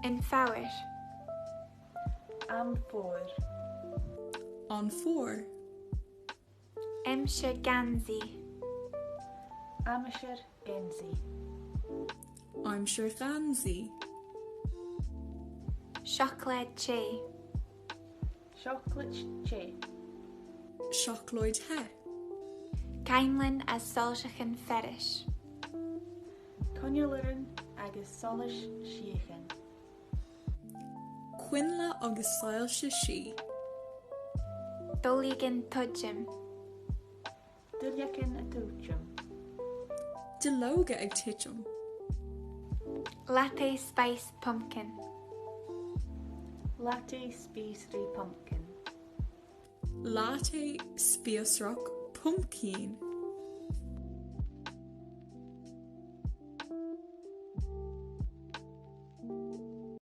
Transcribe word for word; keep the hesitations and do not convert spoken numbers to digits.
Yn foghar. Am foghar. An foghar. Aimsir ghansee. Aimsir ghansee. Aimsir ghansee. Siockleyr çhea. Siockleyr çhea. Siockleyr çhea. Coinnleyn as soilshaghyn ferrish. Coinnleyn as soilshaghyn. Coinnleyn as soilshaghyn. Duilgyn tuittym. Duilgyn tuittym. Duilleogey tuittym. Latte spiced pumpkin. Latte spiced pumpkin. Latte spiosaghey pumpkin.